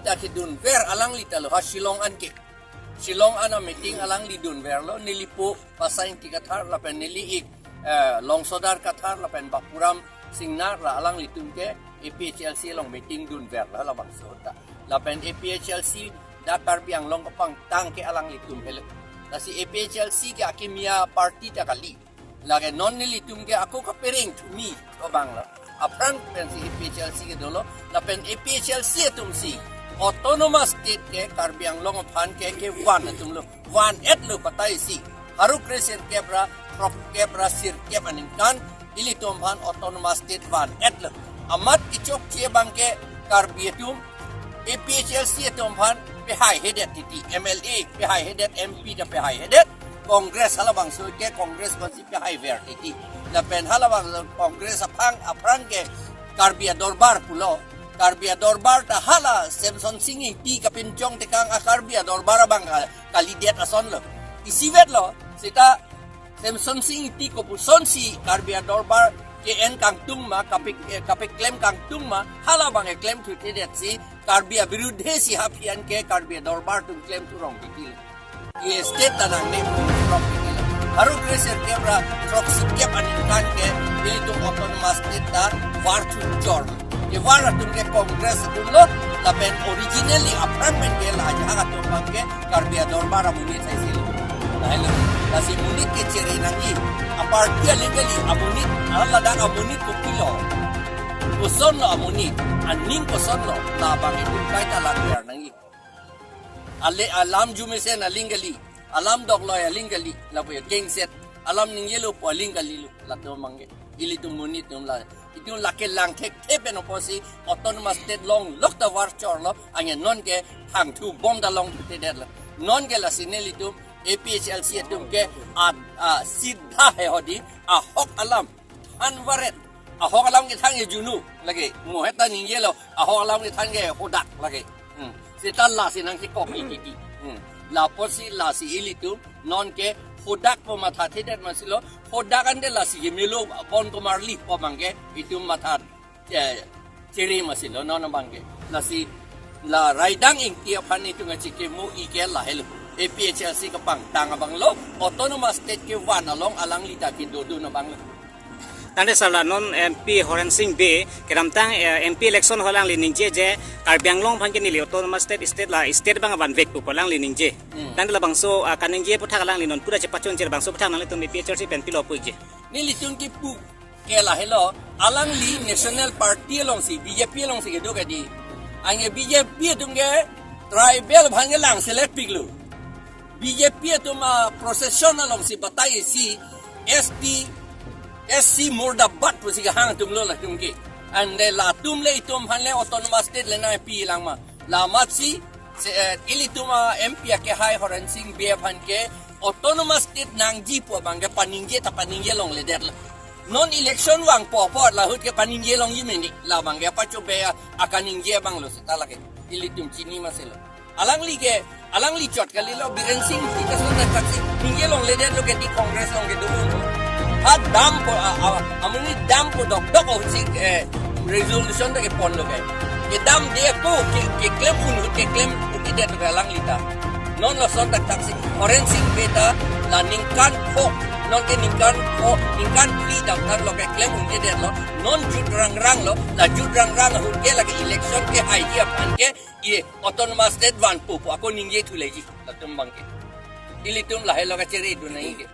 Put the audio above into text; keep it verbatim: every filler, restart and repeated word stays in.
ta kedunver alangli ta lo ha Shillong an ke. Shillong an a meeting alangli dunverlo, neli po Pasang Ingti Kathar lapen neli ik, eh, Longsodar Kathar lapen Bapuram Singnar la alanglitum ke A P H L C along meeting dunverlo labangso ta. Lapen A P H L C dak Karbi Anglong kepangtang ke alanglitum helo. Lasi A P H L C ke akimi a-party ta kali. Lake non nelitum ke ako kapereng thumi abang lo. Aphrang pensi A P H L C ke dolo, lapen A P H L C atum si Autonomous State ke Karbi Anglong aphan ke kevan atum lo, van-et lo patai si. Pharo kresirkep ra, throkkep ra, sirkep aningkan, ilitum aphan Autonomous State van-et lo. Amat kechokche abang ke Karbi atum, A P H L C atum aphan pehaihedet titi, M L A pehaihedet, M P ta pehaihedet, Congress halabangso ke Congress pensi pehaiver titi. Lapen halabang Congress aphrang, aphrang ke Karbi Adorbar pulo. Karbi Adorbar ta hala Semsonsing Ingti kapinchong tekang a-Karbi Adorbar abang ka-, kalidet ason lo. Isivet lo, seta Semsonsing Ingti kopusonsi Karbi Adorbar ke-en kangtung ma, kapik-, eh, kapiklem kangtung ma, halabang keklem thuthedet si, Karbi abirudhe si ha aphi an ke Karbi Adorbar atum klem thurong titi lo. Ye state ta nangne pu thurong titi lo. Pharo kresirkep ra throksikep aningkan ke ilitum Autonomous State ta var chunchor. Kevar atum ke Congress atum lo, lapen originally aphrang pen ke la ajahak atum abang ke Karbi Adorbar amonit sai si lo. Lahelo, lasi monit ke chere nangji. A-party aling kali, amonit, alang ladak amonit kopilo. Kosonlo amonit, aning kosonlo, labang itum kaita langver nangji. Ale alam arjumesen aling kali, alam dokloi aling kali, lapu ya kengset, alam ningjelo pu aling kali lo, latum abang ke. Ilitum monit atum la, itum lake lang thekthe pen apotsi Autonomous State longlok ta var chorlo, anke non ke thangthu bom ta longthudetlo. Non ke lasi nelitum A P H L C atum ke a, a, sidha he hodi, ahok alam, than varet, ahok alam kethan ke junu lake, mo heta ningjelo, ahok alam kethan ke hodak lake. Hmm. Seta lasi nangkekok titi. Hmm. Lapotsi lasi ilitum non ke hodak pu mathathedet masi lo, hodak ante lasi ke melo bon komarli pu abang ke itum matha, eh, chere masi lo non abang ke. Lasi la Raidang Ingti aphan itum kachikimo ke lahelo. A P H L C kepangtang abang lo, Autonomous State kevan along alangli ta kedodun abang lo. Tangte sir, la non M P Horensing Bey kedamtang, eh, M P election ho alangli ningje je Karbi Anglong aphan ke neli Autonomous State, state la state abang vanvek pu alangli ningje. Hmm. Tangte labangso, ah, kaningje aputhak alangli non pura chepachunche, labangso aputhak nanglitum A P H L C pen pilo pu-ikji? Nelitum kipu ke lahelo, alangli National Party alongsi, B J P alongsi kedo kedi. Anke B J P atum ke tribal aphan ke lang selet piklo. B J P atum a-procession alongsi batai si S T, S C murdabad pusi kehang atum lo latum ke. Ante latum le itum aphan le Autonomous State le nangpi lang ma. La amatsi, se, eh, ilitum a-M P akehai Horensing Bey aphan ke Autonomous State nangji pu abang ke paningje ta paningje longledetlo. Non election vangpo apot lahut ke paningje longji meni, labang ke pachobe a, akaningje abang lo seta lake. Ilitum chini masi lo. Alangli ke, alangli chot kalilo, Biren Singh Ingti ta son thaksi ningje longledetlo ke ti Congress along kedo lo. Ha dam pu, a, a, amonit dam pu dokdok ahutsi, eh, resolution ta keponlo ke. Kedamde ako ke, keklem un, keklem un-edetlo ke alangli ta. Non lason thaksi Horensing Bey ta la ningkan pho, non ke ningkan pho, ningkan phli damtanglo keklem un-edetlo. Non jut rangrang lo, la jut rangrang ahut ke lake election kehaiji aphan ke i Autonomous State vanpo pu ako ningje thuleji latum abang ke. Ilitum lahelo kachere dun nangji ke.